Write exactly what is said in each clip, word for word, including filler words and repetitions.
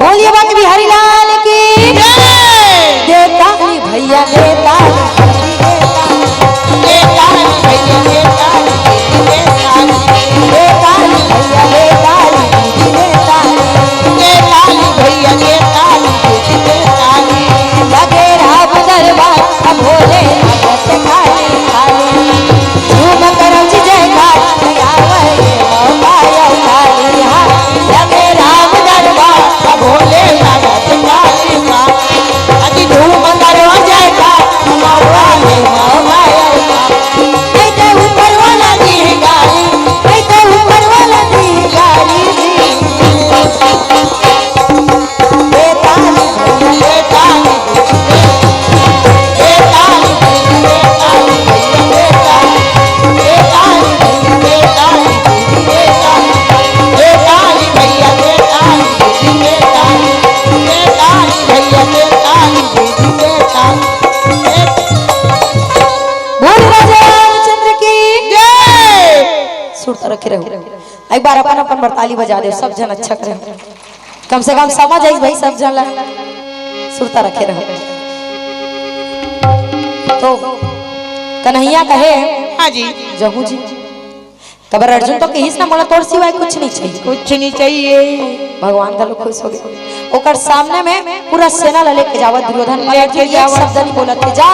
बोलिए बांके बिहारी लाल की। जय। देताली भैया, देताली, देताली। देताली भैया, देताली, देताली। देताली भैया, देताली, देताली। देताली भैया, देताली, देताली। लगे राम दरबार, अब भोले नाथ खाली, खाली। झूम करम जी जयकार, आवे ये मौका यो खाली। हाँ, लगे राम दरबार, अब भोले नाथ खाली, खाली। अति धूम करो जयकार, मौका ये मौका यो खाली। ऐसे ऊपर वाला दी गाली, ऐसे ऊपर वाला दी गाली। बोल राजा रामचंद्र की जय। सुरता रखे रहो। एक बार अपन अपन बर ताली बजा दे, सब झन अच्छा करे। कम से कम समझ आइस भाई, सब झन ला सुरता रखे रहो। तो कन्हैया कहे, हाँ जी। जहूँ जी, कबर अर्जुन तो कहिस ना, मोला तोर सिवाय कुछ नहीं चाहिए। कुछ नहीं चाहिए। भगवान घलो खुश हो गए। ओकर सामने में पूरा सेना ला लेके जावत दुर्योधन, लेके अर्जुन एक जावत। शब्द नहीं बोलत हे, जा,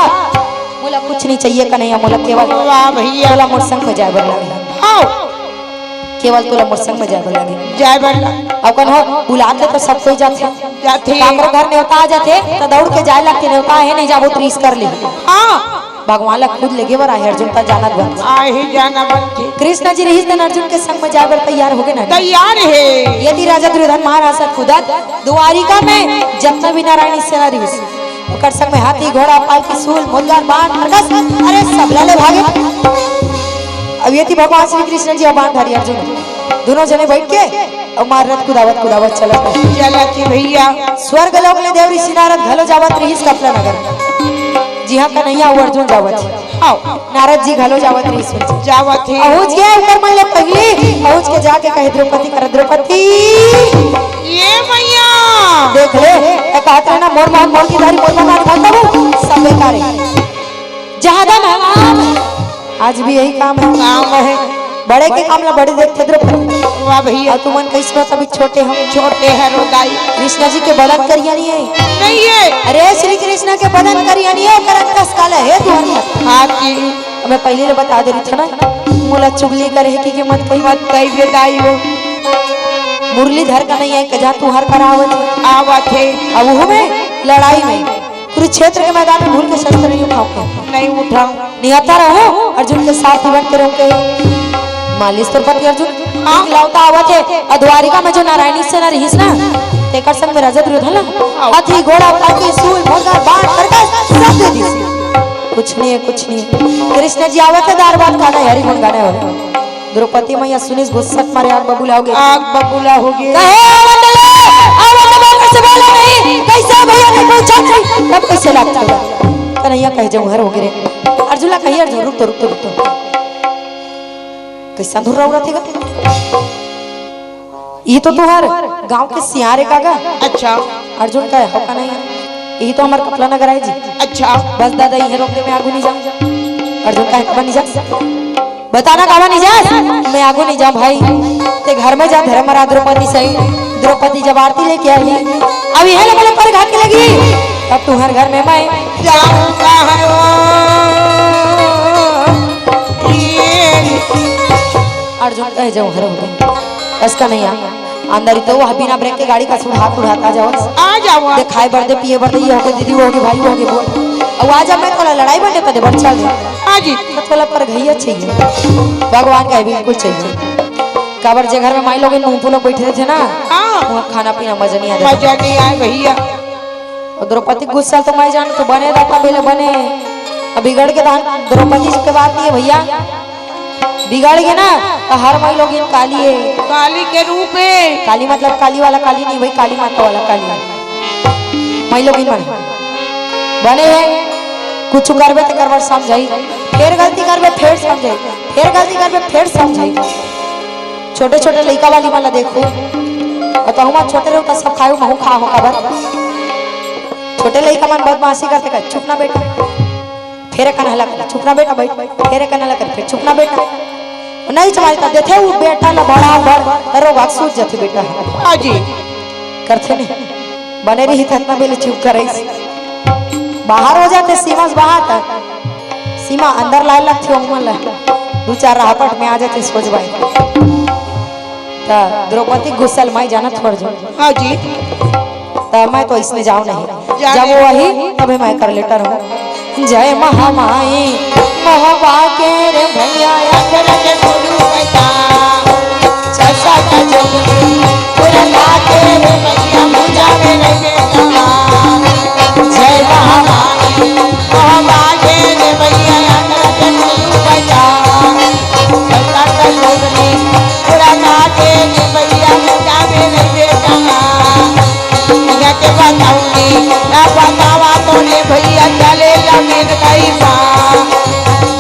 मोला कुछ नहीं चाहिए कन्हैया, मोला केवल वाह भैया। मोला मोर संग में जाए बर लागे। आओ। केवल तोला मोर संग में जाए बर लागे। जाए बर लागे। अउ कन्हो बुलात ले तो सब कोई जाथे। जाथे। काकरो घर नेवता आ जाथे, तो दौड़ के जाए लगथे, नेवता हे नहीं जाबो तो रीस कर ले। हाँ। भगवान ला खुद लेगे बर आहे अर्जुन, त जाना बन। आहे जाना बनथे। कृष्ण जी रहिस तेन अर्जुन के संग में जाए बर तैयार हो गए ना। तैयार हे। यदि राजा दुर्योधन महाराज से खुदत द्वारिका में जतना भी नारायणी सेना रहिस, ओकर संग में हाथी, घोड़ा, पालकी, सूल, मुद्गर, बाण, खड़गस, अरे सबला ले भागे। अब यदि भगवान श्री कृष्ण जी अउ बाण धारी अर्जुन, दोनों जने बैठ के अउ मार रथ कुदावत कुदावत चलत रहे। चलत ही भैया। स्वर्ग लोक ले देव ऋषि नारद घलो जावत रहिस कपला नगर, जिहाँ कन्हैया अउ अर्जुन जावत हे। आओ। नारद जी घलो जावत रहिस। जावत हे। पहुँच गया ऊपर मन ले पहली, पहुँच के जाके कहे द्रौपदी कर, द्रौपदी। ये मैया। देख ले, ए कहत रहे ना, मोर मान, मोर की धारी, मोर मान, मोर मान, सब बेकार हे। जहाँ दम हवा में। आज भी यही काम है। काम है। बड़े के काम ला बड़े देखथे द्रौपदी। वाह भैया। अउ तुमन कइसनो अभी छोटे हो। छोटे हरो दाई। कृष्णा जी के बदन करिया नहीं है। नहीं है। अरे श्री कृष्णा के बदन करिया नहीं है, ओकर अंकस काला है तुहर मत। हाँ जी। अब मैं पहले ले बता दे रही थी ना, मोला चुगली करे की, की मत कही। मत कही बे दाई हो। मुरली धर का नहीं है, कजा तुहर करावत है। आवत है। अब वो में लड़ाई में कुरुक्षेत्र के मैदान में भूल के शस्त्र नहीं उठाओ। नहीं उठाओ। निहत्था रहो, अर्जुन के साथ ही बन के रहो के। मालिश तोर पति अर्जुन, हाँ। इकलौता आवत हे, अउ द्वारिका में जो नारायणी सेना रहिस ना, तेकर संग में राजा दुर्योधन ला, हाथी, घोड़ा, पालकी, सूल, मुद्गर, बाण, खड़गस, सब दे दिस। कुछ नहीं है, कुछ नहीं है। कृष्ण जी आवत हे, दार भात खाना, हरि गुण गाने वाले। द्रौपदी मैया सुनिस, गुस्सा के मारे आग बबूला हो गे। आग बबूला हो गे। कहे, "आवत ले, आवत ले, कैसे बोला नहीं? कैसे भैया ने पूछा नहीं? तब कैसे लागत होगा?" कन्हैया कहे, "जौहर हो गे रे।" अर्जुन ला कहे, "अर्जुन, रुक तो, रुक तो, रुक तो। कैसा धुर्रा उड़त हे गा?" "ये तो तुहर गांव के सियार हे का गा?" अच्छा। अर्जुन कहे, "हो का नहीं? ये तो हमार कपला नगर आए जी।" अच्छा। "बस दादा, ये रोक दे, मैं आगू नहीं जाऊँ।" अर्जुन कहे, "काबर नहीं जा?" "बताना काबर नहीं जा?" "मैं आगू नहीं जाऊँ भाई, ते घर में जा, धर्मराज द्रौपदी सही, द्रौपदी जब आरती लेके आही, अब यह लोग पर घात के लगी, अब तुम्हारे घर में मैं जाऊँगा है वो।" अर्जुन कहे, "जौहर हो गे।" इसका नहीं आ। अंदर ही तो वो बिना ब्रेक के गाड़ी का सुधार उड़ाता जाओ। आ जाओ आप। दिखाई बर दे, पिए बर दे, ये हो गे दीदी, वो हो गे भाई, वो हो गे बुआ। अब आ जा, मैं थोड़ा लड़ाई बटे पदे बर चल रहा। हाँ जी। तो थोड़ा पर घैया चाहिए। भगवान का बिल्कुल चाहिए। काबर जे घर में माई लोग, नूनपू लोग बैठे थे ना, हाँ। वहाँ खाना पीना मजा नहीं आता। मजा नहीं आए भैया। अउ द्रौपदी गुस्सा तो मैं जान तो बने रहता, पहले बने। अब बिगड़ के तो हम, द्रौपदी के बात नहीं है भैया, बिगड़ गे ना, तो हर माई लोगिन काली है। काली के रूप में। काली मतलब काली वाला काली नहीं भाई, काली माता वाला काली है। माई लोगिन मन बने हैं, कुछ करबे तो करबर समझाई, फिर गलती करबे फिर समझाई, फिर गलती करबे फिर समझाई। छोटे छोटे लइका वाली मन ला देखो, अउ तहूँ मन छोटे रहो त सब खायो, महूँ खाहूँ काबर। छोटे लइका मन बदमाशी करथे, कहे, "चुप ना बेटा।" फेर एक कन हला करे, "चुप ना बेटा, बइठ।" फेर एक कन हला करे, "फेर चुप ना बेटा।" नहीं चमारी त देथे वो बेटा ला बड़ा बड़, त रोगहा के सूत जाथे बेटा ह। हाँ जी। करथे नहीं। बने रही त अतना बेले चुप करइस। बाहर हो जाथे सीमा से बाहर त सीमा अंदर लाए लगथे ओमन ला। दू चार राहपट में आ जाथे सोच बाई। त द्रौपदी गुस्सा ल मैं जानत हूँ अर्जुन। हाँ जी। त मैं तो इसने जाओ नहीं। जाने जब वो आही, तभी मैं कर लेटर हूँ। जय महामाई, मोह भागे रे भैया, अखर के गुरु बता। चसा का जब पूरा लागे रे भैया, मुझा में रहे बेटा। जय महामाई, मोह भागे रे भैया, अखर के गुरु बता। चसा का जब पूरा लागे रे भैया, मुझा में रहे बेटा। इहाँ के बताऊंगी, ना बतावा तोरे भैया चले जमीन गई बा।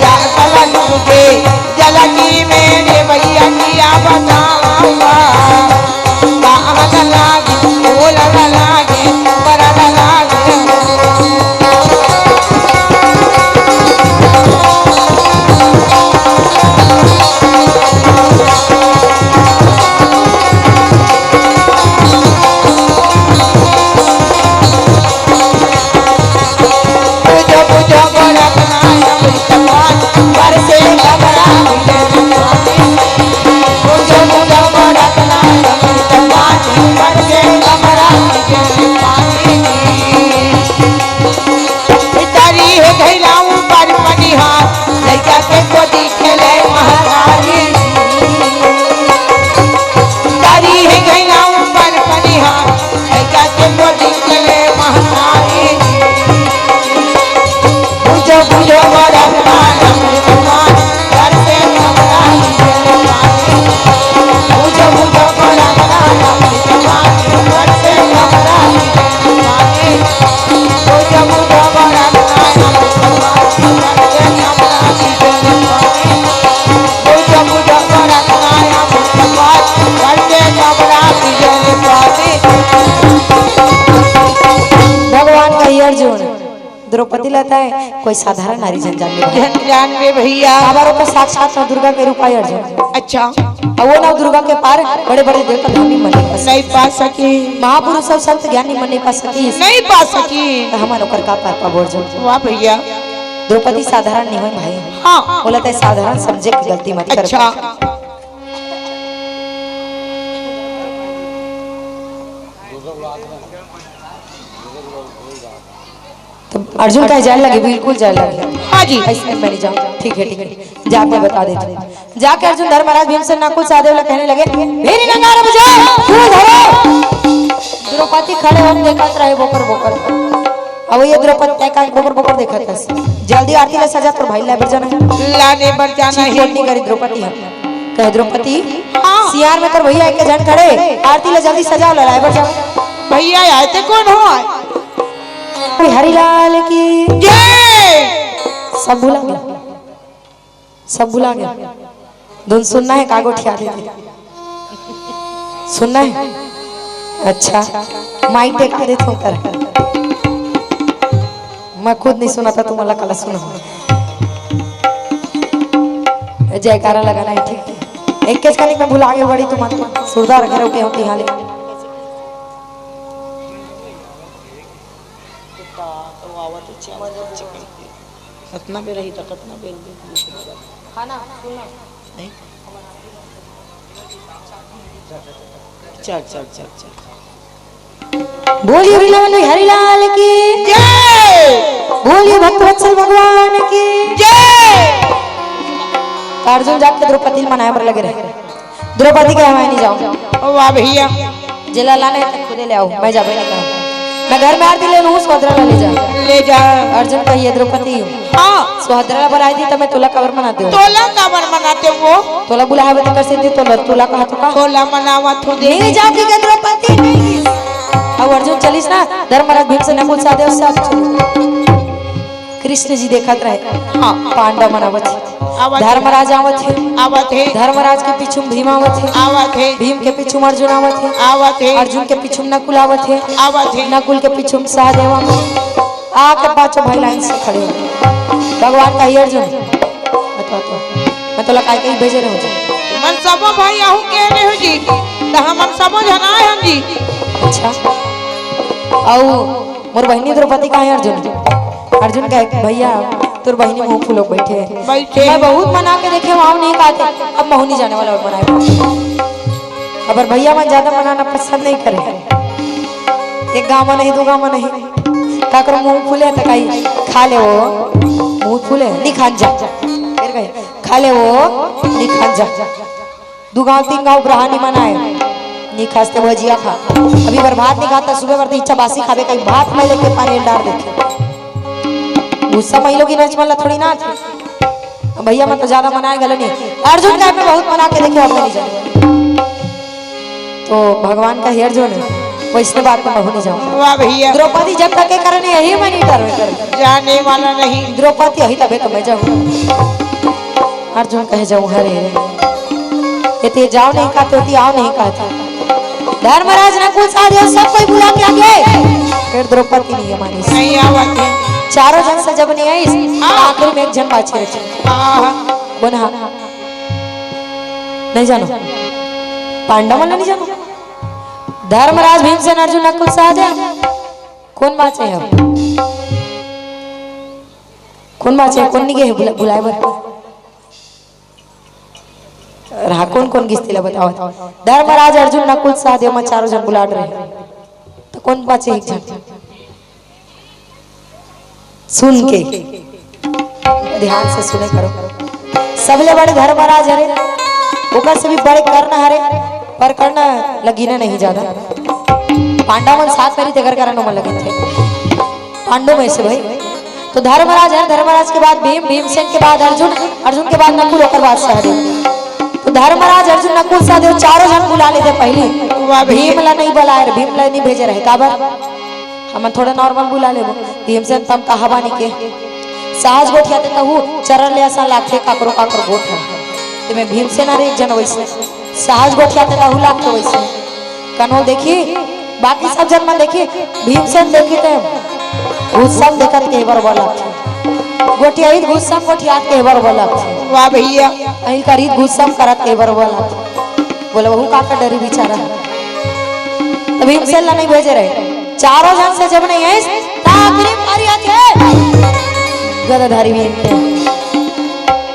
जा तला तुझे जलगी में रे भैया किया बतावा। बाहर लागे, बोलर लागे, बरर लागे। तारी हे घैला ऊपर पनिहार, लइका के गोदी खेले महतारी। तारी हे घैला ऊपर पनिहार, लइका के गोदी खेले महतारी। बुझो, बुझो, बड़ा भगवान, घर से घबराई। भगवान कही अर्जुन, द्रौपदी ला तैं कोई साधारण नारी झन जान ले भाई। झन जान ले भैया। काबर वो तो साक्षात नव दुर्गा के रूप आय अर्जुन। अच्छा। अउ वो नव दुर्गा के पार बड़े-बड़े देवता धाम मन नहीं पा सकिस। नहीं पा सकिस। महापुरुष अउ संत ज्ञानी मन नहीं पा सकिस। नहीं पा सकिस। त हमन ओकर का पार पाबो अर्जुन? वाह भैया। द्रौपदी साधारण नहीं होय भाई। हाँ। ओला तैं साधारण समझे के गलती मत कर। अच्छा। त अर्जुन कहे जाए लगे, बिल्कुल जाए लगे। हाँ जी। अइसने मैं नहीं जाऊँ। ठीक है, ठीक है, जाके बता देथँव। जाके अर्जुन धर्मराज भीमसेन नकुल सहदेव ला कहने लगे, "भीरी नगारा बजाओ, फूल धरो।" द्रौपदी खड़े होके देखत रहे बोकर बोकर। अब ये द्रौपदी तैं का बोकर बोकर देखत हस। जल्दी आरती ला सजा, तोर भाई ला बर जाना हे। लाने बर जाना हे। चीज बोलनी करी द्रौपदी ह। कहे द्रौपदी, हाँ। सियार में तोर भैया एक झन खड़े, आरती ला जल्दी सजा, ओला लाए बर जाओ। भैया आए ते कोन हो आए? हरिलाल की जय। सब भुला गया, सब भुला गया। धुन सुनना हे का गोठिया दे दे। सुनना हे? अच्छा, माइक टेका देथँव कर। मैं खुद नहीं सुनाता, तुमन ला काला सुनाहूँ। जयकारा लगाना हे, ठीक हे। एकेच कनिक में भुला गे बड़ी तुमन, सुरदार घर उठे होती हाले। कतना बेर रही त कतना बेर? खाना सुना। नहीं। चल, चल, चल, चल। बोलिए वृंदावन बिहारी लाल की जय। बोलिए भक्तवत्सल भगवान की जय। त अर्जुन जाके द्रौपदी ल मनाए बर लगे रहे। द्रौपदी कहे, "मैं नहीं जाऊँ।" वाह भैया। जेला लाने हे त खुदे ले आव, मैं जाबे नहीं करूँ। मैं घर में आरती ले लूँ, सुभद्रा ला ले जा। ले जा। अर्जुन कहिए, "द्रौपदी, हाँ। सुभद्रा ला बर आए हस त मैं तोला काबर मना देवँव?" तोला काबर मना देवँव? तोला बुलाए हवय तेकर सेती तोला, तोला कहत हँव का? तोला मनावत हँव दे। नहीं जाती के द्रौपदी नहीं। अब अर्जुन चलिस ना, धर्मराज भीमसेन नकुल सहदेव सब चलिस। कृष्ण जी देखत रहे। हाँ। पांडव मन आवत हे। आवत हे। धर्मराज आवत हे। आवत हे। धर्मराज के पीछू म भीम आवत हे। आवत हे। भीम के पीछू म अर्जुन आवत हे। आवत हे। अर्जुन के पीछू म नकुल आवत हे। आवत हे। नकुल के पीछू म सहदेव आवत हे। आके पांचों भाई लाइन से खड़े हो। भगवान कहे, "अर्जुन, बता तो, मैं तोला काय कही भेजे रहे हो?" मन सबो भाई आहू कहे रहे हो जी, त हमन सबो झन आए हन जी। अच्छा, अउ मोर बहिनी द्रौपदी कहाँ हे अर्जुन? अर्जुन कहे, "भैया, तोर बहिनी मुंह फुलो बइठे हे। बइठे हे। मैं बहुत मना के देखे हँव, आव नहीं कहत हे, अब महूँ नहीं जाने वाला अउ मनाए।" अबर भैया मन ज्यादा मनाना पसंद नहीं करे। एक गाँव म नहीं, दू गाँव म नहीं, काकरो मुंह फुले त कही, "खा ले वो, मुंह फुले, नहीं खान जा।" फिर कही, "खा ले वो, नहीं खान जा।" दू गाँव, तीन गाँव, ब्रहा निमन आए, "नी खास ते भजिया खा।" अभी बर भात नहीं खाता, सुबह बर तो इच्छा बासी खाबे, कहीं भात में लेके पानी डाल देते। गुस्सा महिलो की नच मन ला थोड़ी ना आथे। अब भैया मन तो ज्यादा मनाए घलो नहीं। अर्जुन का मैं बहुत मना के देखे, अब नहीं जाने। तो भगवान कहे, "अर्जुन, वैसने बात में महूँ नहीं जाऊँ।" वाह भैया। द्रौपदी जब तक के करने यही मैं नहीं डरवे कर। जाने वाला नहीं। द्रौपदी यही तबे तो मैं जाऊँ। अर्जुन कहे, "जाऊँ हरे।" ये ते जाव नहीं कहत हे, ते आव नहीं कहत हे। धर्मराज, नकुल, सहदेव सब कोई बुला के आगे। फिर द्रौपदी नहीं मानिस। नहीं आवत हे। चारों झन से जब नहीं आइस, हाँ। आखिरी में एक झन बाचे रहिस। हाँ। कोन हा? नहीं जानो। पांडव मन नहीं जानो। धर्मराज, भीमसेन, अर्जुन, नकुल, सहदेव। कोन बाचे हे? कोन बाचे हे? कोन नहीं गे हे बुला-, बुलाए बर? रहा, कोन कोन गिस तेला बतावत। धर्मराज, अर्जुन, नकुल, सहदेव, मैं चारों झन बुलात रहे, तो कोन बाचे एक झन? सुन के, ध्यान से सुने करो। सबले बड़े धर्मराज हरे, ओकर से भी बड़े कर्ण हरे, पर कर्ण लगिना नहीं ज्यादा। पांडव मन साथ में रही, तेकर कारण ओमन लगिन थे। पांडव में से भाई, तो धर्मराज है, धर्मराज के बाद भीम, भीमसेन के बाद अर्जुन, अर्जुन के बाद नकुल, ओकर बाद सहदेव। तो धर्मराज, अर्जुन, नकुल, सहदेव चारों झन बुला लेते पहली। वाह भैया। भीम ला नहीं बुलाए रहे, भीम ला नहीं भेजे रहे। काबर? हमन थोड़ा normal बुला लेबो। भीमसेन तम कहा बानी के साहस गोठियाते तहू चरण ले असन लागथे काकरो काकरो गोठ ह। ते में भीमसेन अरे एक झन वैसे साहस गोठियाते तहू लागथे वैसे। कन्हो देखी, बाकी सब झन मन देखी, भीमसेन देखी ते गुस्सा म देखत के बरोबर लगथे। गोठियाही गुस्सा म गोठियात के बरोबर लगथे। वाह भैया। अहिल करी गुस्सा म करत के बरोबर लगथे। बोले, "वहू का कर डरी बेचारा।" तो भीमसेन ला नहीं भेजे रहे। चारों झन से जब नहीं आइस, त आखिरी पारी आथे। गदाधारी भीम के।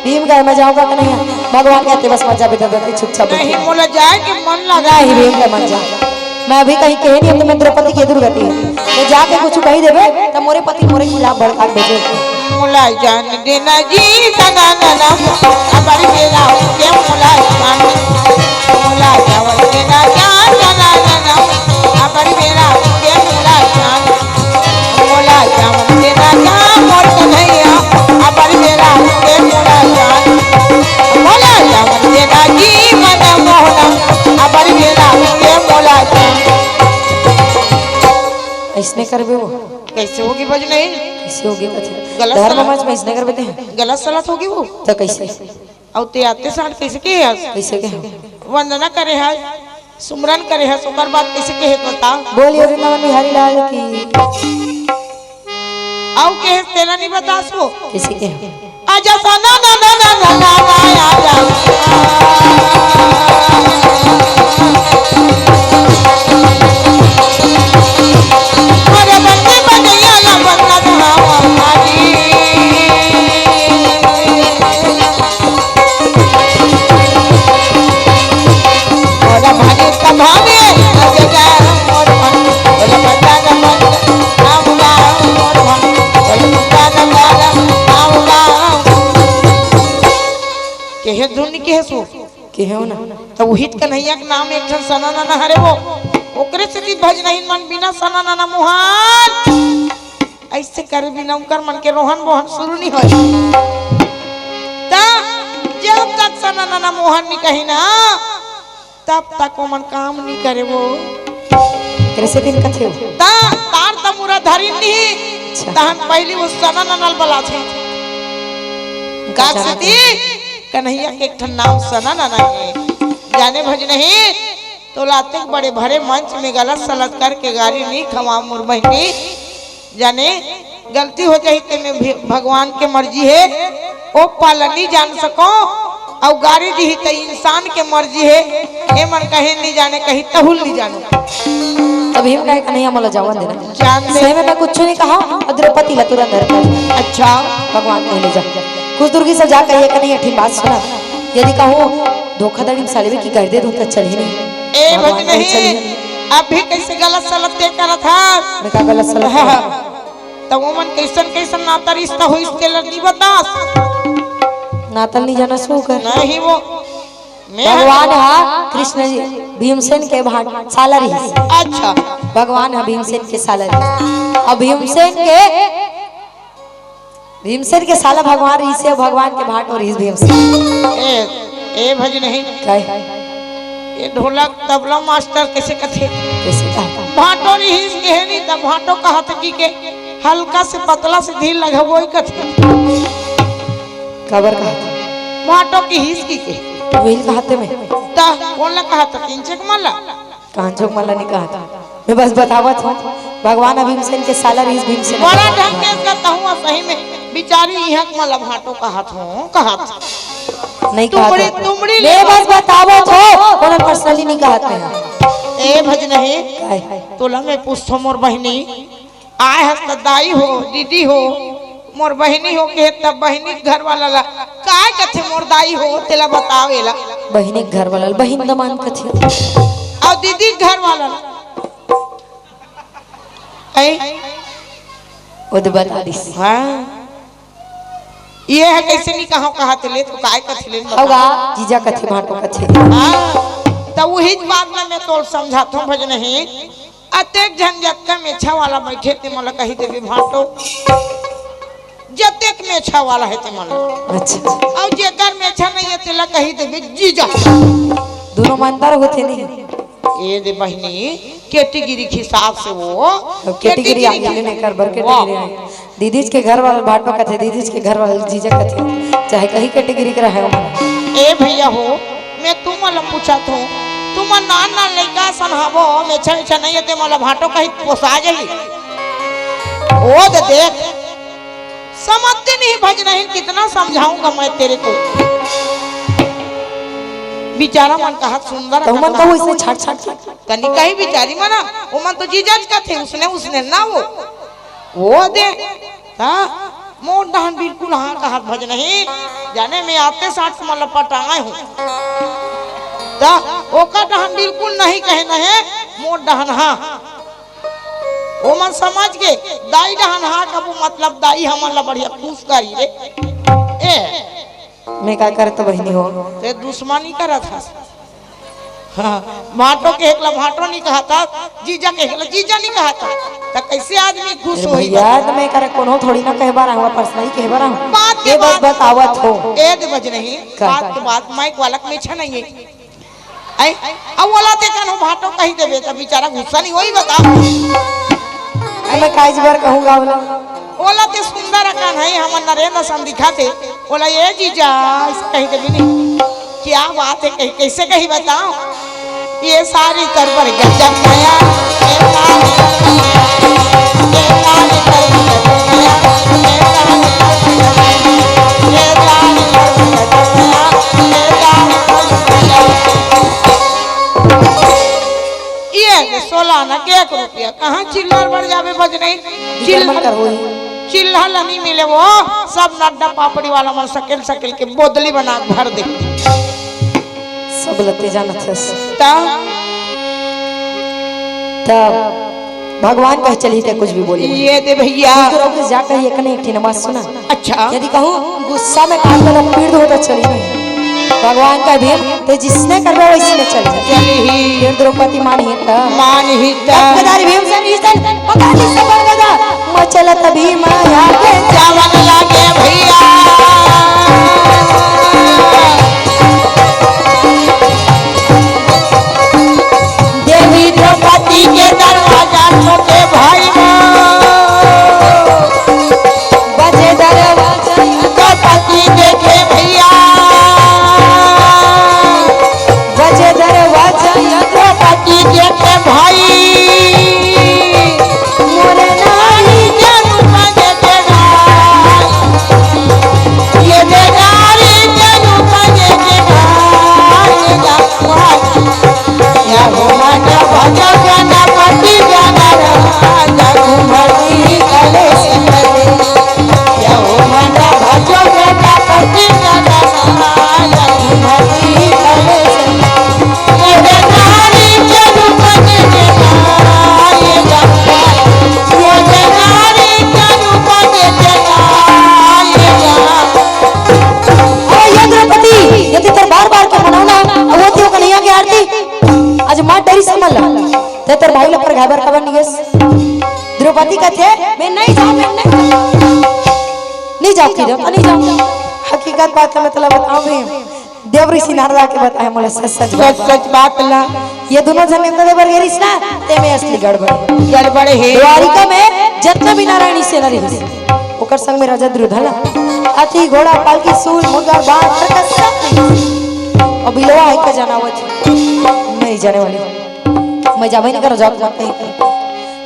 भीम कहे, "मैं जाऊंगा कि नहीं?" भगवान कहते, "बस मत जा बेटा, बेटा, चुपचाप बैठ।" नहीं, मोला जाए के मन लगा। नहीं, भीम के मत जा। मैं अभी कहीं कहे नहीं, अब तो मैं द्रौपदी के दुर्गति है। तो जाके कुछ कही देबे, त मोरे पति मोरे खिलाफ भड़का के भेजे। मोला जान देना जी, तना नना, अबर बेरा के मोला जान। मोला जावन देना जा, तना नना, अबर बेरा के मोला जान। मोला जावन देना जा, मोर कन्हैया, अबर बेरा के मोला जान। मोला जावन देना जी, मन मोहना, अबर बेरा के मोला जान। अइसने करबे वो। कैसे होगी भजनही? कैसे होगी कथे? गलत धर्म सलाह। मंच में अइसने करबे ते। गलत सलाह होगी वो। तो कैसे? अउ ते आते साथ कैसे के हस? कैसे के हस? वंदना करे हस, सुमरन करे हस, ओकर बाद कैसे के हस बता? बोलिए वृंदावन बिहारी लाल की। अउ के हस तेला नहीं बतासो। कैसे के हस? आजा सा ना ना ना ना ना ना ना, आजा। अरे बन्नी बनैया ला बन्ना धावा भाजी। मोरा भाजी का भावे, आजा जा मोर भाजी। मोरा बन्ना ना बन्ना, आऊंगा मोर भाजी। मोरा बन्ना ना बन्ना, आऊंगा। केहे धुन केहे सो। केहे हो ना? तब उहित कन्हैया के नाम एक ठन सना नना हरे वो। ओकरे से भी भजनहीन मन बिना सना नना मोहन। ऐसे करे बिना उनकर मन के रोहन बोहन शुरू नहीं होय। ता जब तक सना नना मोहन नहीं कही ना, तब तक वो मन काम नहीं करे वो। कैसे दिन कथे हो? ता तार तमुरा धरी नहीं, तहन पहिली वो सना नना ल बलाथे। का सती? कन्हैया के एक ठन नाम सना नना हे। जाने भज नहीं, तोला अतेक बड़े भरे मंच में गलत सलत करके गारी नहीं खवाव मोर बहिनी। जाने गलती हो जाही ते में भी भगवान के मर्जी हे, ओ पाला नहीं जान सको, अउ गारी दिही ते इंसान के मर्जी हे। ए मन कहे नहीं जाने, कही तहुल नहीं जानो। तभी हम कहे कन्हैया मोला जावन देना। जान दे। सही में मैं कुछ नहीं कहा, और द्रौपदी ला तुरंत धर कर। अच्छा। भगवान कहे ले जा। कुछ दूर की सब जा कहिए कन्हैया, ठीक बात सुना। यदि कहूँ धोखाधड़ी में साले की कर दे दूँ तो चल ही नहीं। ए भज भगवान कहे चल ही नहीं। नहीं। अभी कैसे गलत सलत ते करत हा? मैं का गलत सलत हाँ, करा? हाँ। त वो मन कैसन कैसन नाता रिश्ता होइस तेला नहीं बतास। नाता नहीं जाना सो कर। नहीं वो मैं भगवान हा कृष्ण जी भीमसेन के भाट साला रहिस। अच्छा। भगवान हा भीमसेन के साला रहिस। अब भीमसेन के, भीमसेन के साला भगवान रहिस हे, भगवान के भाटो रहिस भीमसेन। ए, ए भज नहीं। काय? ये ढोलक तबला मास्टर कैसे कथे? कैसे कहता? भाटो रहिस के हे नहीं, तब भाटो कहत जी के हल्का से पतला से धीर लगा, वही कथे। काबर कहत? भाटो की हिस की के। वही कहते में। त कौन ला कहत? किंचक मन ला? कांचक मन ला नहीं कहत। मैं बस बतावत हूँ। भगवान अभी भीमसेन के साला रहिस भीमसेन। बड़ा ढंग के कहता हूँ, सही में बिचारी इहाँ के मन ला भाटो कहत हूँ, कहत। नहीं कहत तुमड़ी, हूँ। तुमड़ी मैं ले बस बतावत हूँ, कोनो personally नहीं कहत मैं। ए भज नहीं, काय? तोला मैं पूछथों मोर बहिनी, आय हस त दाई हो, दीदी हो, मोर बहिनी हो के तब बहिनी के घर वाला ला काय कथे मोर दाई हो, तेला बताव एला। बहिनी के घर वाला ला बहिन दमान कथे। अउ दीदी के घर वाला ला? ऐ? ओ दे बता दिस। हाँ। ये हे कैसे नहीं कहो कहा ते ले तो काय कथे ले बता। होगा, जीजा कथे भाटो कथे। हाँ। त उही बात में मैं तोल समझाथों भज नहीं। अतेक झन जतका मेछा वाला बैठे ते मोला कही देबे भाटो। जतेक मेछा वाला हे ते मोला। अच्छा। अउ जेकर मेछा नहीं हे तेला कही देबे जीजा। दोनों में अंतर होथे नहीं। ए दे बहिनी, category के हिसाब से वो अब category category आगे का। लेने कर बर वाह। Category आगे। दीदीज के घर वाला भाटो कथे, दीदीज के घर वाला जीजा कथे, चाहे कहीं category के रहे हो। ए भैया हो, मैं तुमन ला पूछत हूँ, तुमन नान नान लइका सन हवो, मेछा मेछा नहीं हे ते मोला भाटो कही पोसा जाही। ओ दे देख, समझते नहीं भज नहीं, कितना समझाऊंगा मैं तेरे को। बिचारा मन कहत सुंदर तो मन कहा। कहू इसने छाट छाट के। तनी कही बिचारी मना, वो मन तो जीजाज कथे, उसने, उसने ना वो। वो दे, ता, मोर डहन बिल्कुल हाँ कहत भज नहीं, जाने मैं आते साठ मन ला पटाए हूँ। ता, ओकर डहन बिल्कुल नहीं कहे नहीं, मोर डहन हाँ। वो मन समझ के, दाई डहन हाँ कबू मतलब दाई हमन ला बढ़िया खुश करी रे। ए, मैं का करत बहिनी हो? ते दुश्मनी करत हस। हाँ, भाटो के एकला भाटो नहीं कहता, जीजा के एकला जीजा नहीं कहता, त कैसे आदमी खुश अरे होई भैया, बता? त मैं करे कोनो थोड़ी ना कहे बार हूँ, personally कहे बार हूँ। बात के ये बस बात बतावत हो। ए दे बज नहीं, का? बात के बात, माइक वाला के मेछा नहीं है। आई, अब ओला ते कनो भाटो कही देबे, त बिचारा गुस्सा नहीं होई, बता। अब मैं काज बर कहूँगा ओला? ओला ते सुंदर अकन है, हमर नरेंद्र सन दिखाते, ओला ये जीजा, ऐसे कही देबे नहीं। क्या बात है, कही, कैसे कही बताओ? ये सारी कर पर गजब नया, ये सारी कर पर गजब नया, ये सारी कर पर गजब नया, ये सारी कर पर गजब नया, ये सारी कर पर गजब नया, ये सारी कर पर गजब नया। ये सोलह आना के एक रुपया, कहाँ चिल्लर बढ़ जावे भज नहीं? चिल्लर चिल्लर, कर होई। चिल्लर ला नहीं मिले वो, सब नड्डा पापड़ी वाला मन सकेल सकेल के बोतली बना के भर दे। सब लते जानत हस। ता? तब भगवान कहे चली ते कुछ भी बोले। ये दे भैया। तू तो जा कही एक नहीं, एक ठिन बात सुना। अच्छा। यदि कहूँ गुस्सा में काम करना पीड़ हो तो चली नहीं। भगवान का भीम ते जिसने करबे वैसने चली। चली ही। फिर द्रौपदी मान ही त। मान ही त। गदारी भीम से नहीं चल, पकड़ ली सब गदा। मचलत भीम आया के चावन लागे भैया। देवी द्रौपदी के दरवाजा ठोके भाई हो। पाट डरिस हमन ला, ते तोर भाई ला परघाय बर काबर नइ गेस? द्रौपदी कथे, "मैं नइ जांव, मैं नइ जांव।" नइ जांव किरो, त नइ जांव। हकीकत बात ला मैं तोला बतांव भीम, देव ऋषि नारद आके बताय मोला सच सच बात। सच सच बात ला। ये दूनों झन नेवता दे बर गे रिहिस ना, ते में असली गड़बड़ हे। गड़बड़ हे। द्वारिका में जतना भी नारायणी सेना रिहिस, ओकर संग में राजा दुर्योधन, हाथी, घोड़ा, पालकी, सूल, मुंडगर, बाण, खड़ग, सब रिहिस। अउ बिलवा हे का जनावत हे? नइ जाने वाली। मैं जाबे नइ करंव, जात मत नहीं।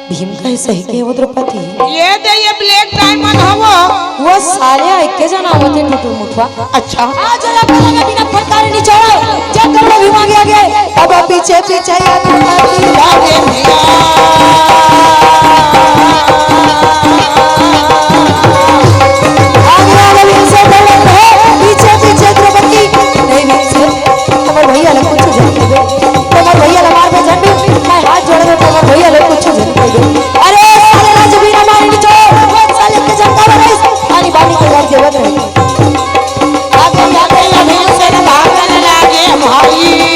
भीम कहे, "सही कहे वो द्रौपदी।" ये दे, ये black diamond हवो। वो साले एके झन आवत हे टुटुर मुठवा। अच्छा। आज लगा लगा बिना फटकारे नइ छोड़ंव। जब करोड़ों भीम आगे आगे, अब पीछे पीछे ये द्रौपदी। आगे भैया। आगे आगे भीम से दौड़त हे, पीछे पीछे द्रौपदी। नहीं भीम से, हमर भैया ला कुछ झन कहि दे। तोर भैया ला मारबे झन, मैं हाथ जोड़त हंव, तोर भैया ला कुछ झन कहि दे। अरे साले राजवीर हमारे नीचे, वो साले के झन काबर रहिस, पानी पानी के घर देवत रहे। आगे आगे लगे से भागन लागे भाई।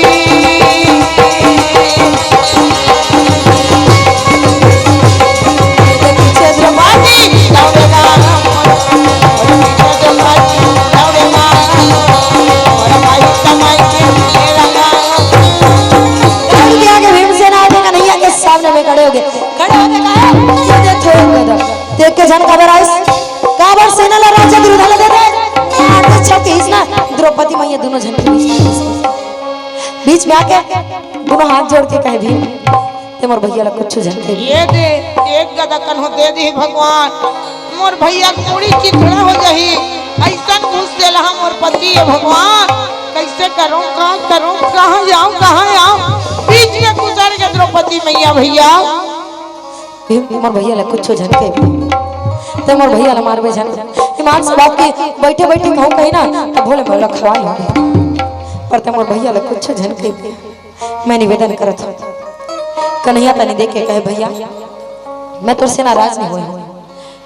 पीछे द्रौपदी दौड़े ना, पीछे द्रौपदी दौड़े ना, और भाई कमाई के लगा। दौड़ के आगे भीमसेन आगे कन्हैया के सामने में खड़े हो गए। खड़े होके कहा, "ये दे थोड़ा गदा।" देख के झन काबर आइस, काबर सेना ला राजा दुर्योधन ला दे दे। आते छप के इस ना द्रौपदी मैया दूनों झन के बीच में आइस। बीच में आके दूनों हाथ जोड़ के कहे, "भीम, ते मोर भैया ला कुछ झन कहि।" ये दे, एक गदा कन्हो दे दे भगवान। मोर भैया के मूड़ी चिथड़ा हो जाही, अइसन घूस देलहा मोर पति हे भगवान, कइसे करंव, का करंव, कहाँ जांव, कहाँ आंव, बीच में कुचर गे द्रौपदी मैया भैया। भीम, मोर भैया ला कुछो झन कहि, ते मोर भैया ला मारबे झन। ईमान से बात की, बइठे बइठे कहूँ कहीं ना, त भोले मोला खवा लेबे, पर ते मोर भैया ला कुछो झन कहि। मैं निवेदन करत हंव, कन्हैया तनी देख के कहे, "भैया, मैं तोर से नाराज नइ होय हंव।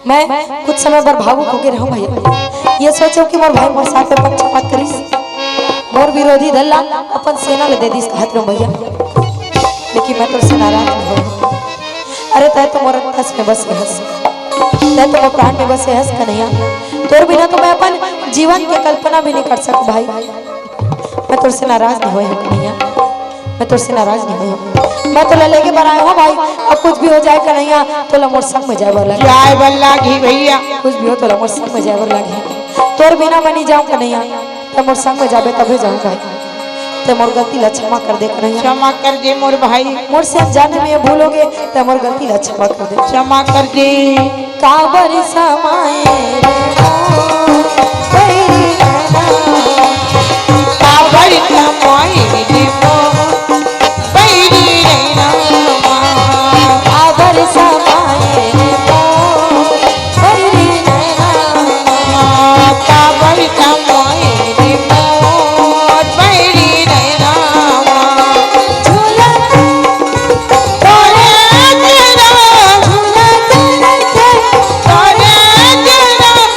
मैं कुछ समय बर भावुक होके रहूं भैया। ये सोचो कि मोर भाई मोर साथ में पक्षपात करिस, मोर विरोधी दल ला अपन सेना ला दे दिस कहत रहूं भैया, लेकिन मैं तोर से नाराज नइ होय हंव। अरे तैं तो मोर अंतस में बसे हस, तैं तो मोर प्राण में बसे हस कन्हैया। तोर बिना तो मैं अपन जीवन के कल्पना भी नइ कर सकंव भाई।" मैं तोर से नाराज नइ होय हंव कन्हैया, मैं तोर से नाराज नइ होय हंव। मैं तोला लेके बर आय हंव भाई, अब कुछ भी हो जाय कन्हैया, तोला मोर संग में जाय बर लागही। जाय बर लागही भैया। कुछ भी हो तोला मोर संग में जाय बर लागही। तोर बिना मैं नइ जांव कन्हैया, तैं मोर संग में जाबे तभे जाहूं भाई। तैं मोर गलती ला क्षमा कर दे कन्हैया। क्षमा कर दे मोर भाई। मोर से अनजाने में ये भूल होगे, तैं मोर गलती ला क्षमा कर दे। क्षमा कर दे। काबर समाए रे मोर बैरी नैना। काबर समाए रे मोर बैरी नैना। काबर समाए रे मोर बैरी नैना। काबर समाए रे मोर बैरी नैना। झूला तोरे तेरा, झूला तोरे तेरा।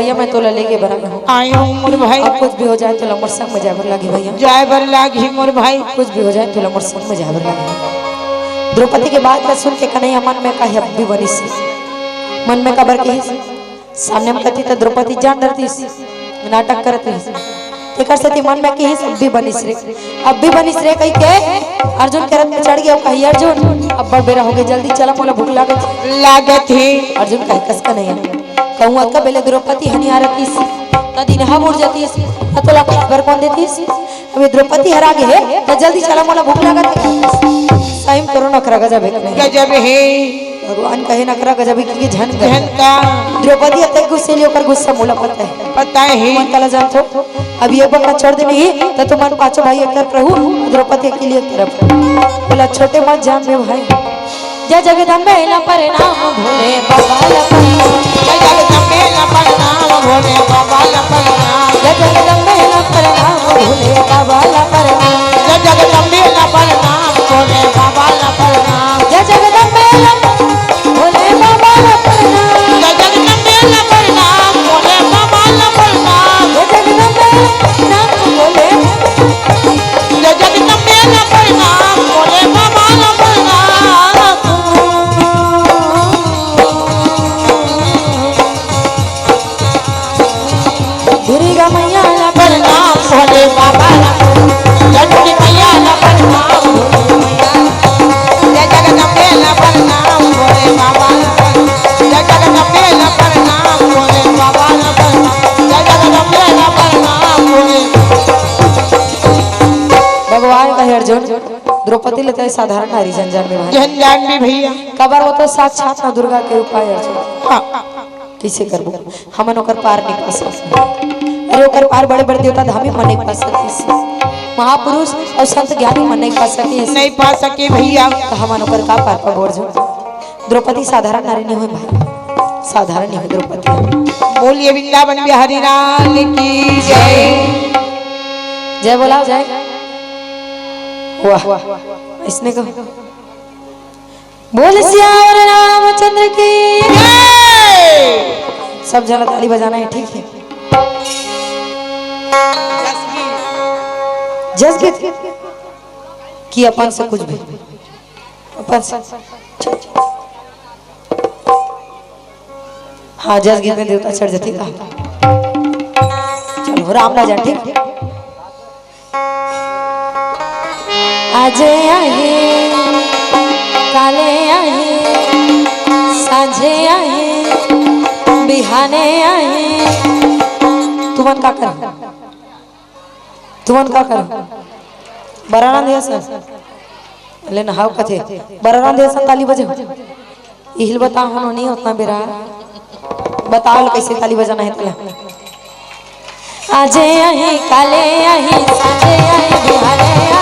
भैया, मैं तोला लेगे बर आए हूँ। आए हूँ मोर भाई। अब कुछ भी हो जाए, तोला मोर संग में जाए बर लागही भैया। जाए बर लागही मोर भाई। कुछ भी हो जाए, तोला मोर संग में जाए बर लागही। द्रौपदी के बात ला सुन के कन्हैया मन में कहे, अब भी बनिस। मन में काबर कहिस, सामने में कहितिस त द्रौपदी जान डरतिस, नाटक करत रहिस। तेकर सेती मन में कहिस, अब भी बनिस रे, अब भी बनिस रे कहि के अर्जुन के रथ में चढ़ गे। कही, अर्जुन, अब्बड़ बेरा हो गे, जल्दी चला, मोला भूख लागत। लागत हे। अर्जुन कहे, कस कन्हैया, कहूँ अतका बेले द्रौपदी ह नइ आ रतिस, त दिन ह बुड़ जतिस, त तोला खाए बर कोन देतिस? अभी द्रौपदी हर आ गे हे, त जल्दी चला, मोला भूख लागत हे। सही में तोरो नखरा गजब हे कन्हैया। गजब हे। भगवान कहे नखरा गजब हे कि झन गजब। झन का। द्रौपदी अतेक गुस्सेली, ओकर गुस्सा मोला पता हे। पता हे। मन काला जानथो। अभी एक बार छोड़ दे नहीं, त तुमन पांचों भाई एक तरफ रहू, द्रौपदी अकेली एक तरफ। बोला, छोटे मत जान दे भाई। जय जगदम्बे ला प्रणाम, भोले बाबा ला प्रणाम। जय जगदम्बे ला प्रणाम, भोले बाबा ला प्रणाम। जय जगदम्बे ला प्रणाम, भोले बाबा ला प्रणाम। जय जगदम्बे ला प्रणाम, भोले बाबा ला प्रणाम। जय जगदम्बे ला, भोले बाबा ला प्रणाम। जय जगदम्बे ला प्रणाम, भोले बाबा ला प्रणाम। जय जगदम्बे ला प्रणाम, भोले। जय जगदम्बे ला प्रणाम, भोले बाबा ला प्रणाम। दुर्गा मैया ला प्रणाम, भोले बाबा ला प्रणाम। लक्ष्मी मैया ला प्रणाम, भोले मैया। जय जगदम्बे ला प्रणाम, भोले बाबा ला प्रणाम। जय जगदम्बे ला प्रणाम, भोले बाबा ला प्रणाम। जय जगदम्बे ला प्रणाम, भोले। भगवान कहे, अर्जुन, द्रौपदी ला तैं साधारण नारी झन जानबे भाई। झन जानबे भैया। काबर वो तो साक्षात माँ दुर्गा के रूप आय अर्जुन। हाँ। कइसे करबो? हमन ओकर पार नइ पा सकन। अरे, ओकर पार बड़े-बड़े देवता धामी मन नइ पा सकिस। महापुरुष अउ संत ज्ञानी मन नइ पा सकिस। नइ पा सके भैया। त हमन ओकर का पार पाबो अर्जुन? द्रौपदी साधारण नारी नइ होय भाई, साधारण नइ होय द्रौपदी। बोलिए वृंदावन बिहारी लाल की जय। जय बोला, जय। वाह, अइसने कहो। बोल सियावर रामचंद्र की जय। सब झन ताली बजाना हे, ठीक हे? जस गीत कि अपन से कुछ भी, अपन से। हाँ, जस गीत में देवता चढ़ जाती का। चलो, राम राजा, ठीक? आजे आही, काले आही, सांझे आही, बिहाने आही। तुमन का कर? तुमन का कर? बराना दिया सर। ले ना हाव कथे। बराना दिया सर, ताली बजे। इहिल बताओ हनो नहीं उतना बेरा। बताओ लो कइसे ताली बजाना हे तला। आजे आही, काले आही, सांझे आही, बिहाने